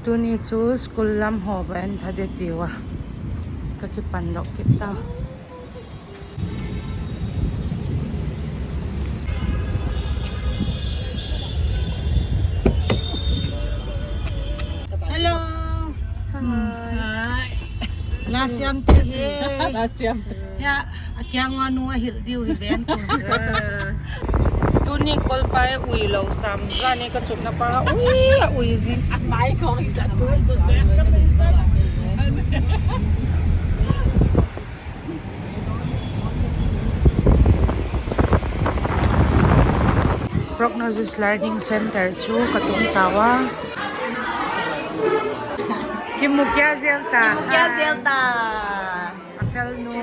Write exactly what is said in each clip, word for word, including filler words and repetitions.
Tuni chu school lam haw va en tha de tiu a, ka kipandok kit ta. Hello. Hi. La siam te hi. La siam. Ya, a kiang a nu a hil diu hi ven. Tuni kolpai ui lo sam. Zani ka chutna pa ui, a ui zing. Mai khong i chat tu, so chat ka mi zat. Prognosis Learning Center chu ka tung tau a. Kimu kia zel ta. Kimu kia zel ta. A fel nu.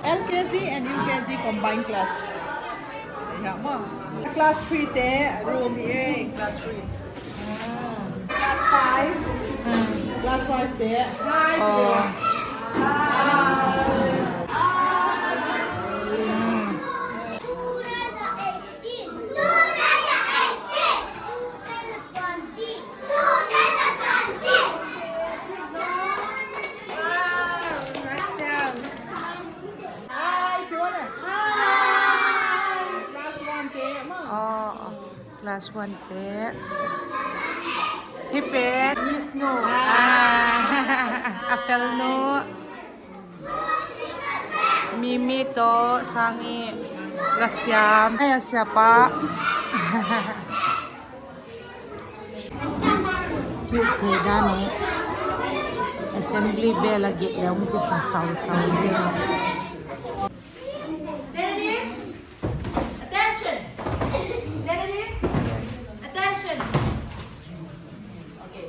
L K G and U K G combined class. Class three te room hi e, class three. Class five. Class five te. Hi. Class one te. Hi pen Miss nu. A fel nu. Mimi tawh Sangi la siam. Ai a siapa. Cute thei dan e. Assembly bell a gate le um kisa sau sau zing. Attention. Attention. Okay.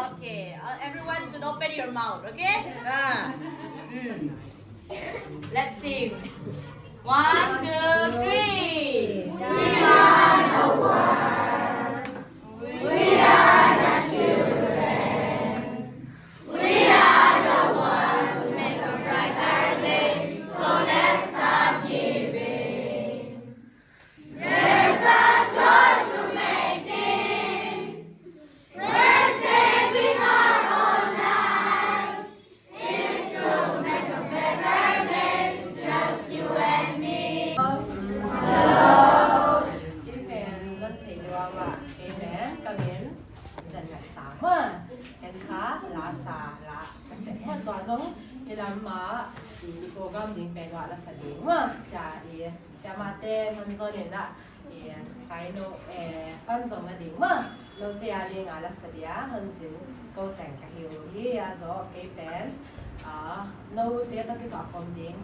Okay. Uh, everyone should open your mouth, okay? Ah. Mm. Let's sing. One, two, three. Hello. Kei pen don thei deu a, kei pen ka min Zen Ngat Sa ma. Ken kha la sa, la sa sek ma, tua zong i lam ma, i program ding pen la sa ding ma. Cha i siamate hun zon in a, i, hai no, eh, pan zong na ding ma. Note a ding a la sa dia hun zin ko teng ka hiu hi a zo kei pen. Ah, note tawh kituak khawm ding,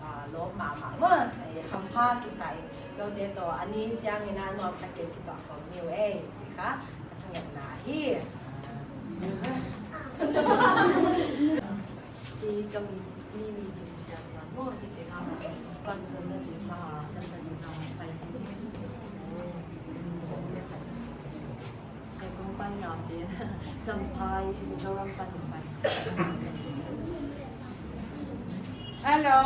ah, lawp ma ma ma. Eh, hampha kisa i note tawh a ni chiang in a nuam tak in kituak khawm niu ei chi kha ka thungetna hi. Ti ka mi, mi, mi ding siam na mo ti te ha. Pan zon na ding ha, na sa ding ha, pai. Ai kong pan na te. Champhai, Mizoram pan pai. Hello.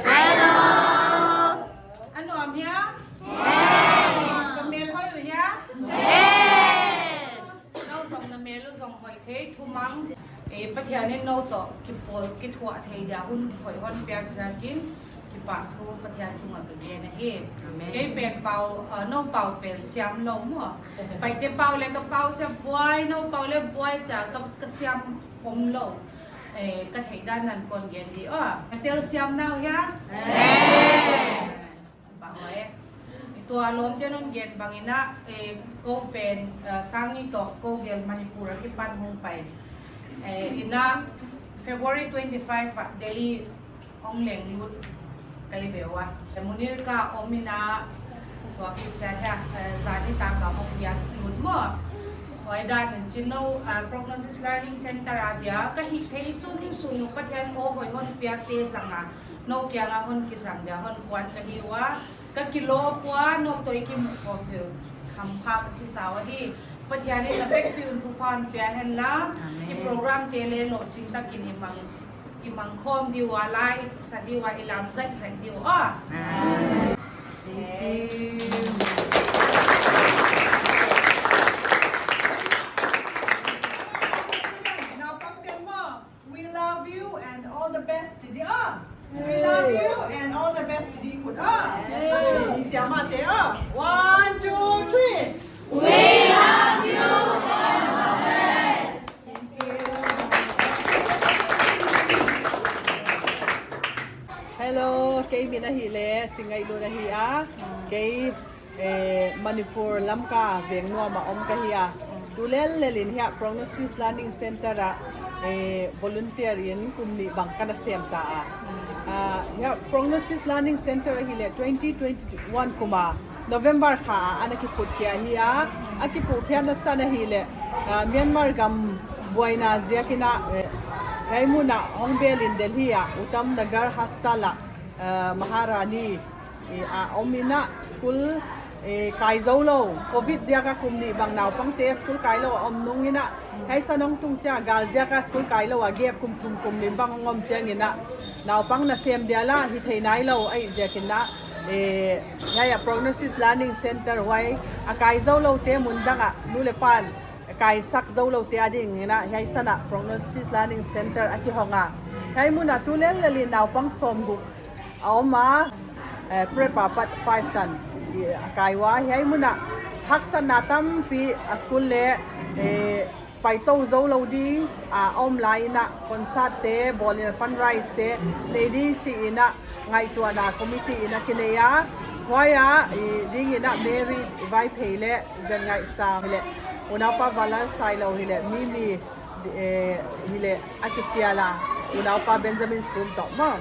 Hello. A nuam hia? Ka mêl hoi u hia? No zong na mêl u zong hoi thei thumang. E, Pathian in no tawh kipawl kithuah thei dia hun hoi hon piak ziakin kipahthu Pathian tung ah ka gen ahi. Kei pen pau, ah, no pau pen siam lo maw. Paite pau le ka pau cha buai, no pau le buai cha ka, ka siam om lo. Eh, ka theih dan nan kon gen di a. Ka tel siam nau hia? Ba hoi. Tua lawmte nun gen bang in a, eh, ko pen, eh, Sangi tawh ko gel Manipur a kipan hung pai. Eh, in a February twenty-five a Delhi hong leng lut kai ve ua. Munir ka om in a, tua kicha hia, eh, zani tak a hong piak lut maw. Hoi dan in chin no, ah, Prognosis Learning Center a dia ka hi thei sung sung u Pathian aw hoi hon piakte sang a, no kiang a hon kisang dia hon kuan ka hi ua, ka kilawp ua, no tawh i kimukhawm thei u khampha ka kisa u ahi. Pathian in a vekpi un thupha hon pia hen la, i programte le lawhching tak in i mang, i mang khawm diu a, la i sa diu a, i lam zai zai diu a. Thank you. One, two, three. We love you, M O S. Hello, kei min ahileh Chingngaihlun ahi a. Kei, eh, Manipur Lamka veng nuam ah um ka hi a. Tu lel lel in hiah Prognosis Learning Centre ah, eh, volunteer in kum ni bang ka na sem ta a. Ah, hiah Prognosis Learning Centre ahileh twenty twenty-one kum a November kha a ana kiphut khia hi a. A kiphut khiatna san ahileh, ah, Myanmar gam buaina ziak in ah, eh, hiai mun ah hong bel in Delhi ah Uttam Nagar Hostel ah, ah, Maharani, eh, a um in ah school, eh, kai zo lo, covid ziak a kum ni bang naupangte school kai lo a um nung in ah, hiai san hong tung chia gal ziak a school kai lo a gap kum thum kum lim bang hong um chiang in ah, naupang nasem dia la hi thei nai lo ahi ziak in ah, eh, hiai a Prognosis Learning Centre huai a kai zo lote mun dang ah nu leh pa'n kaisak zo lote a ding in ah hiai san ah Prognosis Learning Centre a kihong a. Hiai mun ah tu lel lel in naupang sawmguk a um a, eh, prep a pat five tan a kai ua. Hiai mun ah haksatna tampi a school leh, eh, paito zo lo ding a um lai in ah concertte bawl in ah fundraisete nei ding chi in ah ngaihtuahna committee in a kinei a. Huai a, i, ding in ah Mary Vaiphei leh Zenngaihsang hileh, unaupa Valalsailo hileh, Mimi, eh, hileh a kichial a, unaupa Benjamin Sum tawh maw.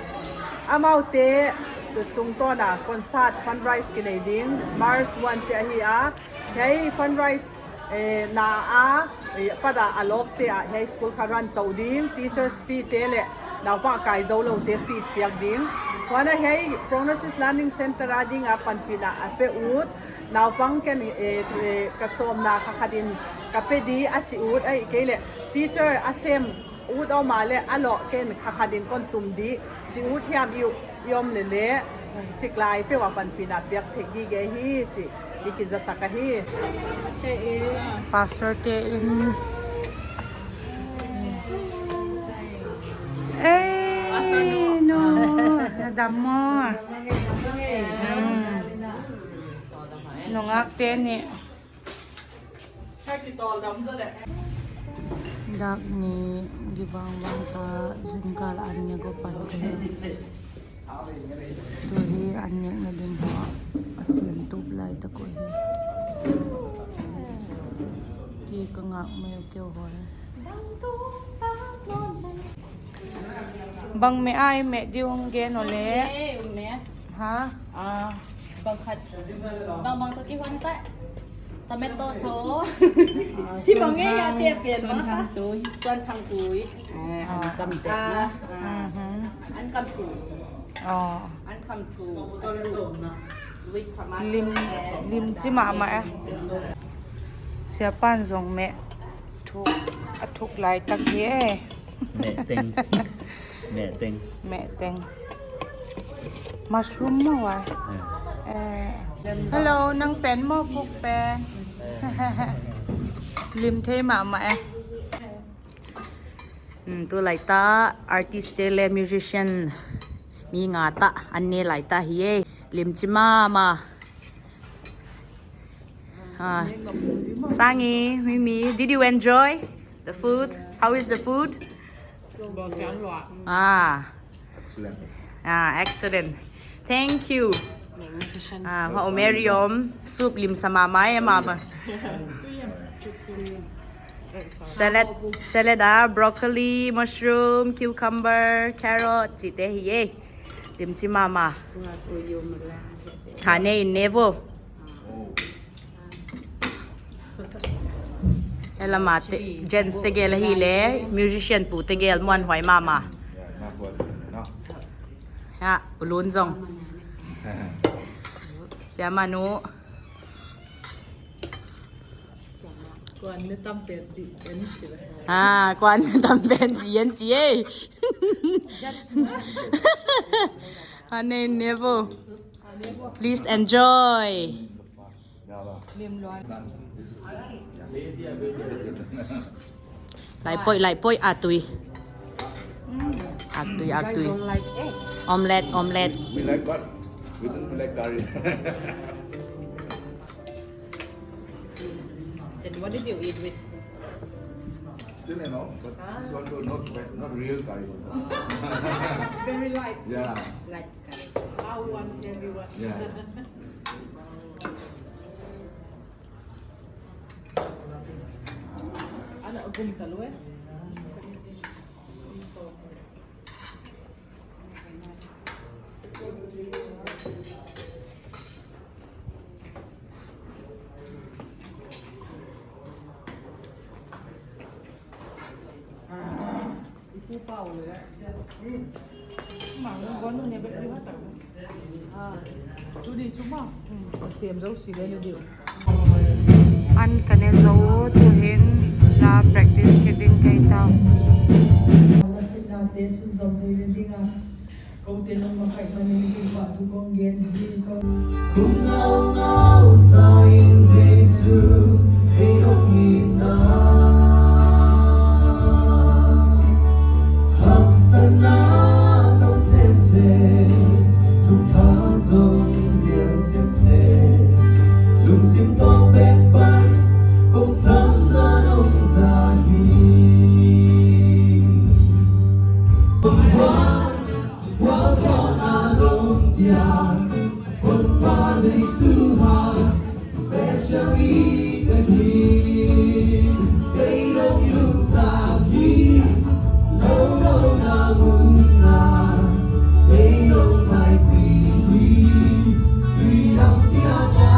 Amaute tungtawn a concert fundraise kinei ding March one chia ahi a. Hiai fundraise, eh, na a, eh, pat a a lawkte ah hiai school kha run to ding, teachers feete leh naupang kai zo lote fee piak ding. Huan a hiai Prognosis Learning Centre a ding a panpina a pe ut, naupang ken, eh, ka chawmna kha khat in ka pe di a chi ut ahihkeileh teacher a sem ut a um a leh a lawk ken kha khat in kon tum di chi ut hiam i um leh leh, chiklai peuh a panpina piak thei gige hi chi i kizasak ahi. Pastorte in, ei, nu, na dam maw? Nungâkte ni. Dak ni gibang bang ta, zingkal an nêk uh pan ka hi. Tu hi an nêkna ding haw a siam tup lai tak uh hi. Ti ka ngâk mai uh keu haw hi. Bang meh ai meh di hung gen u le. Ha? Bang bang tawh kihuan ta. Tomato tho. Hi bang nge ya te pen ma ta. Suan thang tui. An tam te. An kam thu. An kam thu. Lim, lim chi ma ma e. Siapa'n zong meh thuk, a thuk lai tak hi e. Meh teng. Meh teng. Meh teng. Mushroom maw a? Hello, nang pen maw cook pen? Lim thei ma ma e. Tulai ta artistte le musician mi nga ta an ne lai ta hi e. Lim chi ma ma. Sangi, Mimi, did you enjoy the food? How is the food? Ah, excellent. Thank you. Hau Mary um, soup lim sa ma ma e ma ba. Salad, salad ah, broccoli, mushroom, cucumber, carrot chite hi e. Lim chi ma ma. Hane in ne vo. Ela mate, gents te gel ahile, musician pu te gel muanhuai ma ma. Ha, ulun zong. Siamanu. Kuan ne tam pen chi en chi e. Hane in ne vo. Please enjoy. Lai poi, lai poi, a tui. A tui, a tui. Omelette, omelette. We like what? We don't like curry. What did you eat with? Still, you know, but this one too, not, not real curry. Very light. Yeah. Light curry. How one everyone. Yeah. Ana gum ta lou e. An ka ne zo tuhin la practice kit ding ka hi tau. La sitnate sunzawm theina ding a, kote nangma khaihman in kipâkthu ka hung gen hi tau. Khum ngau ngau sa in Jesu, ei hung itna. Haksatna tam sem sem, thupha zong hial sem sem, lungsim tawh bek pan, kong samna nong za hi. Hua, hua zaw na lawm pia, hun pa Jesu ha, special mi ka hi. Ei lunglut sa hi, lo lo na mun na, ei lo mai pi hi, pi lam pia na.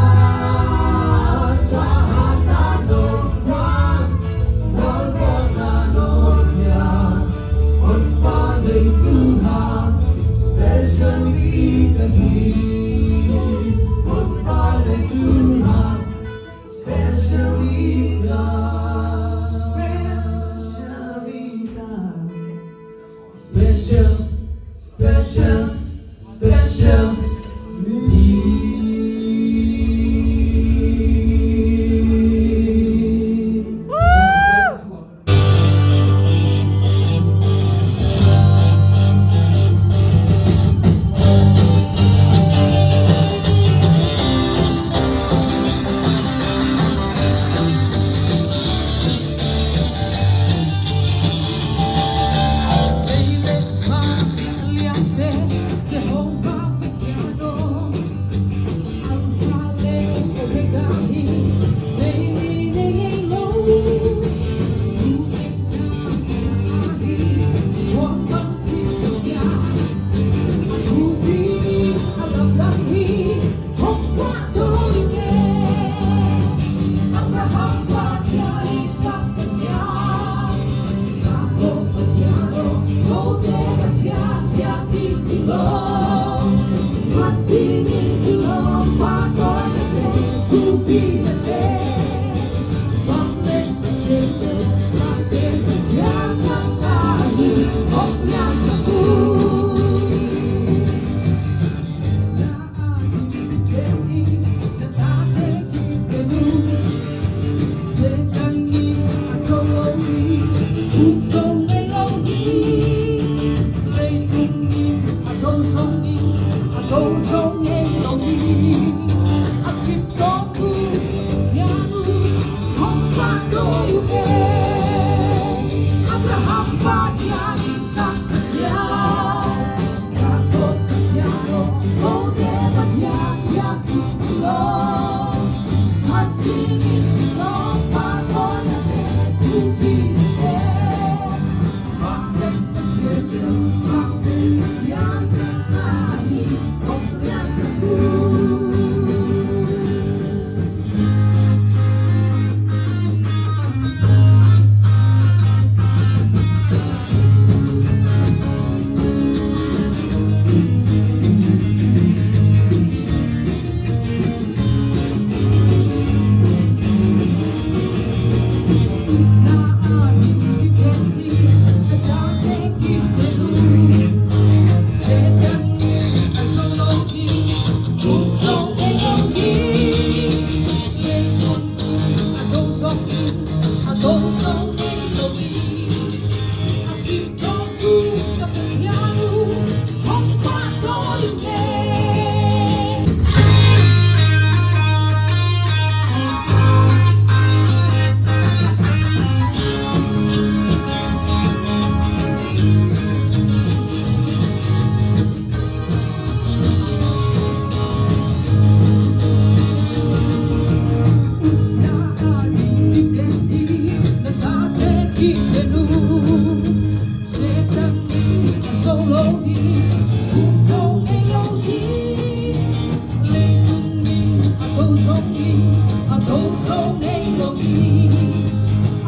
A do zo nei lo i,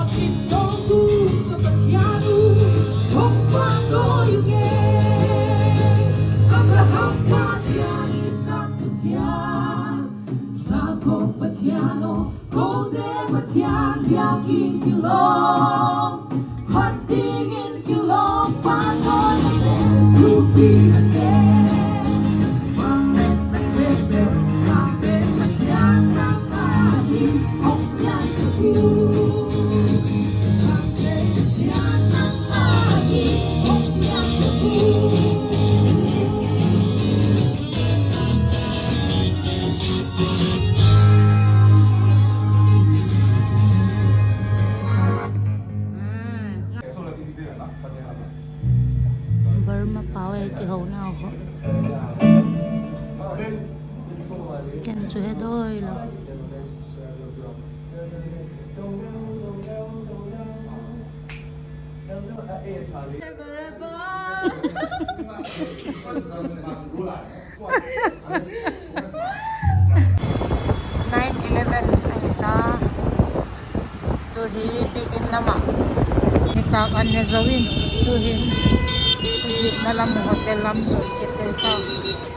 a kin dong tu ka Pathian u, hong pang dawi u nge. Abraham Pathian, Isak Pathian, Jakob Pathian aw, kote Pathian biakin kilawm, phat dingin kilawm, phat dawi u nge. Thupi na te, mang le tak le pe, sa pe Pathian nang ahi, hong pian sa u. Sa pe Pathian nang ahi, hong pian sa u. Burma pau e kihonau kha. Ken chu he dawi lo. Nine eleven ahi ta. Tu hi biakin lam ah nitâk an ne zo in, tu hin i gitna lam hotel lam zuan kit dei ta.